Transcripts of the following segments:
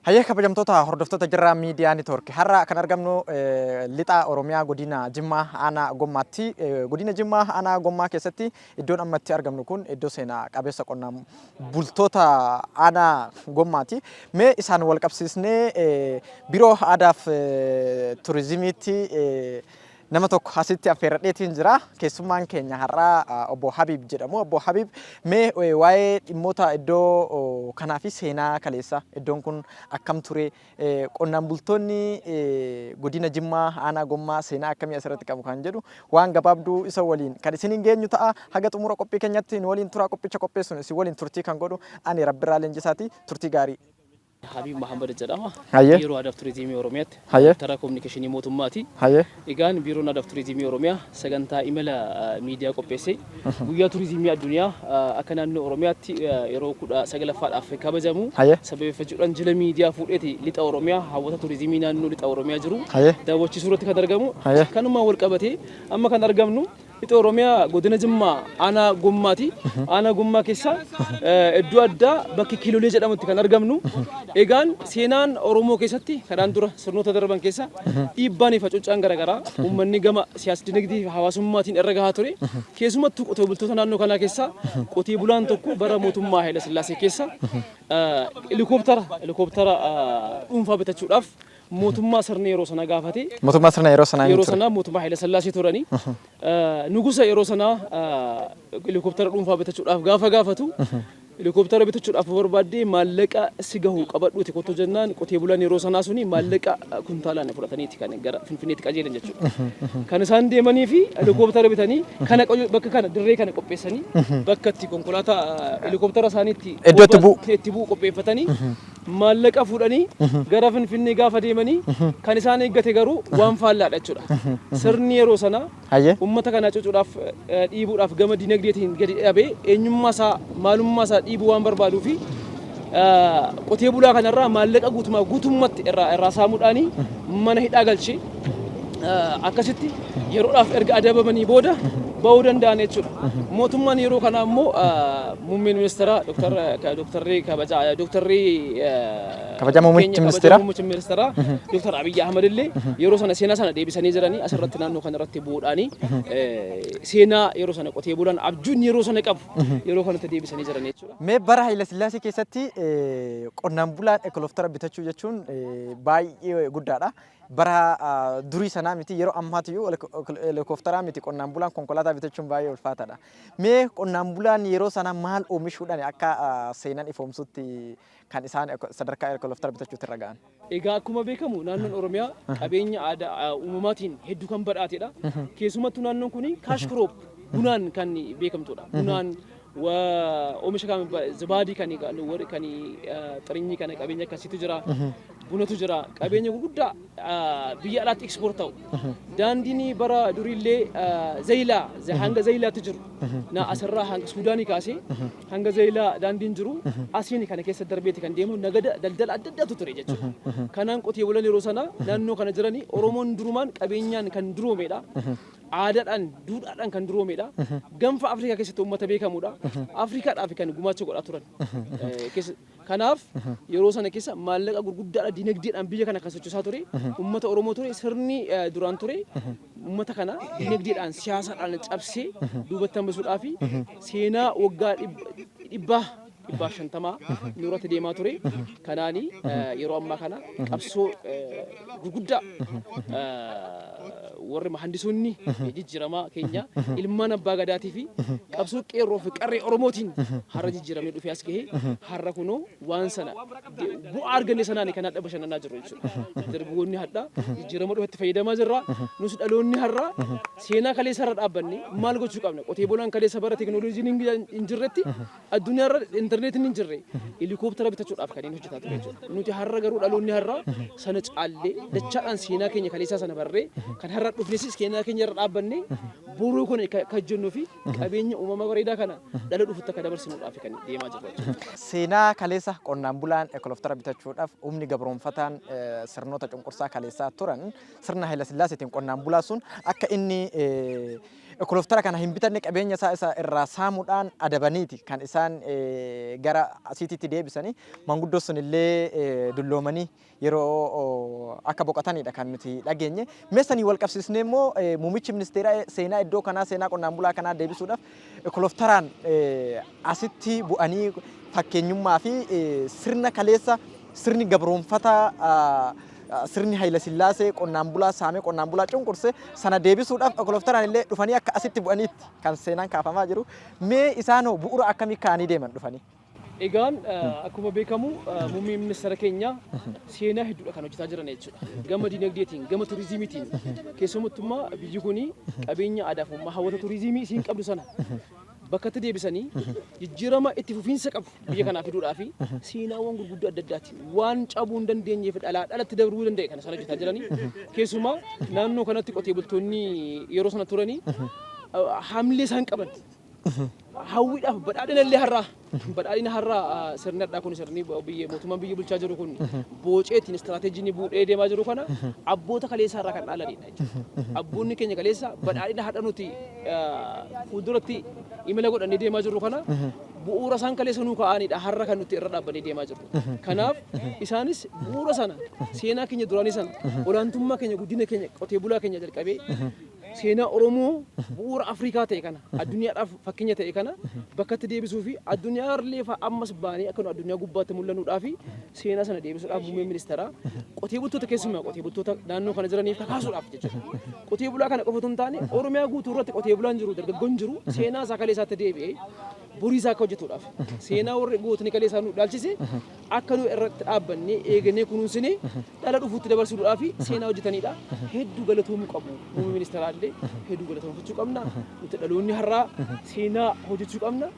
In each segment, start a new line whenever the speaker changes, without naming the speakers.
Hayyee, kabajamtoota hordoftoota Jirraa Miidiyaa Network, har'a kan argamnu lixa Oromiyaa, godina Jimmaa, aanaa Gommaatti. Godina Jimmaa, aanaa Gommaa keessatti iddoon amma itti argamnu kun iddoo seenaa qabeessa qonnaan bultoota aanaa Gommaati. Mee isaan wal qabsiisnee biiroo aadaaf turizimiitti nama tokko asitti affeerradheetiin jira. Keessummaan keenya har'aa obbo Habiib jedhamu. Obbo Habiib, mee waa'ee dhimmoota iddoo kanaa fi seenaa kaleessa iddoon kun akkam ture, qonnaan bultoonni godina Jimmaa, aanaa Gommaa seenaa akkamii asirratti qabu kan jedhu waan gabaabduu isa waliin kan isiniin geenyu ta'a. Haga xumura qophii keenyatti nu waliin turaa. Qophicha qopheessuun isin waliin turtii kan godhu ani Rabbirraa Leenjisaati. Turtii gaarii.
Habiib Mahammad jedhama. Biiroo Aadaa fi Turizimii Oromiyaatti Daayirektara Kominikeeshinii Mootummaati. Egaan, Biiroon Aadaa fi Turizimii Oromiyaa sagantaa imala miidiyaa qopheesse guyyaa turizimii addunyaa akka naannoo Oromiyaatti yeroo 19ffaadhaaf kabajamu sababeeffachuudhaan jila miidiyaa fuudheeti lixa Oromiyaa, hawwata turizimii naannoo lixa Oromiyaa jiru daawwachiisuu irratti kan argamu. Kanumaan wal qabatee amma kan argamnu lixa Oromiyaa, godina Jimmaa, aanaa Gommaati. Aanaa Gommaa keessa iddoo addaa bakki Kiilolee jedhamutti kan argamnu. Egaan, seenaan Oromoo keessatti kanaan dura sirnoota darban keessa dhiibbaan fi hacuuccaan garaagaraa uummanni gama siyaas dinagdee fi hawaasummaatiin irra gahaa ture. Keessumattuu qotee bultoota naannoo kanaa keessa qotee bulaan tokko bara mootummaa Haayila Sillaasee keessa helikooптara dhuunfaa bitachuudhaaf mootummaa sirni yeroo sana gaafate.
Mootummaa sirna yeroo sanaa
yeroo sanaa mootummaa Haayila Sillaasee turanii. Nugusa yeroo sanaa helikooптara dhuunfaa bitachuudhaaf gaafa gaafatu, helikooптara bitachuudhaaf barbaaddee maallaqa si gahu qabadhuuti kottu jennaan, qotee bulaan yeroo sanaa suni maallaqa kuntaalaan fudhataniiti kan gara Finfinneetti qajeelan jechuudha. Kan isaan deemanii fi helikooптara bitanii kana bakka kana dirree kana qopheessanii, bakka itti konkolaataa helikooптara isaaniitti
iddoo itti bu'u.
Itti bu'u qopheeffatanii maallaqa fuudhanii gara Finfinnee gaafa deemanii kan isaan eeggate garuu waan faallaadha jechuudha. Sirni yeroo sanaa uummata kana cucuudhaaf, dhiibuudhaaf, gama dinagdeetiin gadi dhabee eenyummaa isaa, maalummaa isaa dhiibuu waan barbaaduu fi qotee bulaa kanarraa maallaqa guutumaa guutummatti irraa saamuudhaanii mana hidhaa galchee, akkasitti yeroodhaaf erga adabamanii booda ba'uu danda'an jechuudha. Mootummaan yeroo kanaa immoo muummeen ministeeraa Dooktarri kabajaa Dooktarri
Kabajamoo muummichi ministeeraa.
Muummichi ministeeraa Dooktar Abiyyi Ahmad illee yeroo sana seenaa sana deebisanii jiranii asirratti naannoo kanarratti bu'uudhaanii seenaa yeroo sana qotee bulaan abjuun yeroo sana qabu yeroo kanatti deebisanii jiran jechuudha.
Mee bara Haayila Sillaasee keessatti qonnaan bulaan helikooftara bitachuu jechuun baay'ee guddaadha. Bara durii sanaa miti, yeroo ammaatiyyuu helikooftara miti, qonnaan bulaan konkolaataa bitachuun baay'ee ulfaataadha. Mee qonnaan bulaan yeroo sana maal oomishuudhaan akka seenan ifoomsutti kan isaan sadarkaa helikooftara bitachuutti irra ga'an?
Egaa, akkuma beekamu naannoon Oromiyaa qabeenya aadaa uumamaatiin hedduu kan badhaatedha. Keessumattuu naannoon kun cash crop bunaan kan beekamtudha. Bunaan, oomisha kan zibaadii, kan kan xirinyii kana, qabeenya akkasiitu jira. Bunatu jira. Qabeenya gurguddaa biyya alaatti export ta'u. Daandiin bara duriillee Zayilaa hanga Zayilaatti jiru. Na asirraa hanga Suudaanii kaasee hanga Zayilaa daandiin jiru asiin kana keessa darbeeti kan deemu, nagada daldala adda addaatu ture jechuudha. Kanaan qotee bulan yeroo sana naannoo kana jiranii, Oromoon durumaan qabeenyaan kan duroomedha. Aadaadhaan, duudhaadhaan kan duroomedha. Gaanfa Afrikaa keessatti uummata beekamudha. Afrikaadhaaf kan gumaacha godhaa turan. Kanaaf yeroo sana keessa maallaqa gurguddaadha dinagdeedhaan biyya kana kan sochoosaa ture uummata Oromoo ture. Sirni duraan ture uummata kana dinagdeedhaan, siyaasaadhaan cabsee duubatti hambisuudhaa fi seenaa waggaa dhibbaa, 150 nurratti deemaa ture. Kanaani yeroo ammaa kana qabsoo gurguddaa warri mahandisoonni jijjiiramaa keenya ilmaan abbaa gadaatii fi qabsoo qeerroo fi qarree Oromootiin har'a jijjiiramee dhufee as gahee, har'a kunoo waan sana bu'aa arganne sanaan kan hadha bashannanaa jirru jechuudha. Dargaggoonni hadha jijjiirama dhufetti fayyadamaa jirra. Nus dhaloonni har'a seenaa kaleessa irra dhaabbanne maal gochuu qabna? Qotee bulaan kaleessa bara teekinooloojiin hin jirretti, addunyaarra intarneetiin hin jirre, helikooптara bitachuudhaaf kan inni hojjetaa ture jechuudha. Nuti har'a garuu dhaloonni har'a sana caallee dachaadhaan seenaa keenya kaleessaa sana barree, kan har'a dhufnes seenaa keenya irra dhaabbanne boruu kun kan hojjennuu fi qabeenya uumama bareedaa kana dhala dhufutti akka dabarsinuudhaaf kan deemaa jirru jechuudha.
Seenaa kaleessa qonnaan bulaan helikooftara bitachuudhaaf humni gabroonfataan sirnoota cunqursaa kaleessaa turan sirna Haayila Sillaaseetiin qonnaan bulaa sun akka inni Kilooftara kana hin bitanne qabeenya isaa isa irraa saamuudhaan adabaniiti kan isaan gara asiititti deebisanii. Manguddoo sun illee dulloomanii yeroo akka boqotanidha kan nuti dhageenye. Mee sanii wal qabsiisnee immoo muummichi ministeeraa seenaa iddoo kanaa, seenaa qonnaan bulaa kanaa deebisuudhaaf kiloftaraan asitti bu'anii fakkeenyummaa fi sirna kaleessa sirni gabroonfataa, sirni Hayila Sillaasee qonnaan bulaa saamee qonnaan bulaa cunqurse sana deebisuudhaaf kiloftaraan illee dhufanii akka asitti bu'aniitti kan seenaan kaafamaa jiru. Mee isaanoo bu'uura akkamii kaa'anii deeman dhufanii?
Egaan akkuma beekamu muummeen ministeera keenya seenaa hedduudha kan hojjetaa jiran jechuudha. Gama dinagdeetiin, gama turizimiitiin, keessumattummaa biyyi kun qabeenya aadaa fi uumamaa hawwata turizimii isiin qabdu sana bakkatti deebisanii jijjiirama itti fufiinsa qabu biyya kanaa fiduudhaa fi seenaawwan gurguddoo adda addaatiin waan cabuu hin dandeenyeef dhalaa dhalatti dabruu danda'e kan isaan hojjetaa jiranii. Keessumaa naannoo kanatti qotee bultoonni yeroo sana turanii haamilee isaan qaban hawwiidhaaf badhaadhina illee har'aa badhaadhina har'aa sirni har'aa kun, sirni biyya mootummaan biyya bulchaa jiru kun boceetiin istiraateejiin buudhee deemaa jiru kana abboota kaleessaa irraa kan dhaalanidha jechuudha. Abboonni keenya kaleessa badhaadhina har'a nuti fuulduratti imala godhannee deemaa jirru kana bu'uura isaan kaleessa nuu kaa'anidha har'a kan nuti irra dhaabbannee deemaa jirru. Kanaaf isaanis bu'uura sana, seenaa keenya duraanii sana, olaantummaa keenya, guddina keenya, qotee bulaa keenya jalqabee seenaa Oromoo bu'uura Afrikaa ta'e kana, addunyaadhaaf fakkeenya ta'e kana bakkatti deebisuu fi addunyaa fa'a ammas baanee akka nu addunyaa gubbaatti mul'annuudhaa fi seenaa sana deebisuudhaaf muummeen ministeeraa qotee bultoota, keessumaa qotee bultoota naannoo kana jiraniif kakaasuudhaaf jechuudha. Qotee bulaa kana qofa otoo hin taane, Oromiyaa guutuu irratti qotee bulaan jiru, dargaggoon jiru seenaa isaa kalee isaatti deebi'ee borii isaa akka hojjetuudhaaf, seenaa warri gootni kalee isaa nu dhaalchise akka nu irratti dhaabbannee eegannee kunuunsinee dhala dhufuutti dabarsuudhaaf seenaa hojjetanidha. Hedduu galatoomuu qabu. Muummee ministeeraa illee hedduu galatoomfachuu qabna. Nuti dhaloonni har'aa seenaa hojjechuu qabna.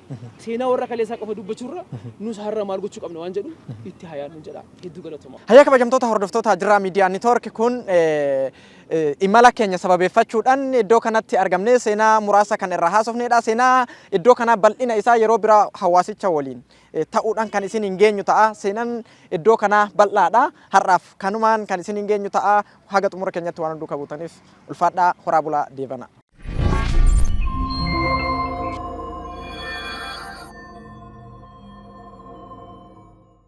Seenaa warra kaleessaa qofa dubbachuurra nus har'a maal gochuu qabna waan jedhu itti hayaannu jedha. Hedduu galatooma.
Hayya, kabajamtoota hordoftoota Jirraa Miidiyaa Network, kun imala keenya sababeeffachuudhaan iddoo kanatti argamnee seenaa muraasa kan irraa haasofnedha. Seenaa iddoo kanaa bal'ina isaa yeroo biraa hawaasicha waliin ta'uudhaan kan isin hin geenyu ta'a. Seenaan iddoo kanaa bal'aadha. Har'aaf kanumaan kan isin hin geenyu ta'a. Haga xumura keenyatti waan hunduu kabuutaniif ulfaadhaa, horaa bulaa, deebana.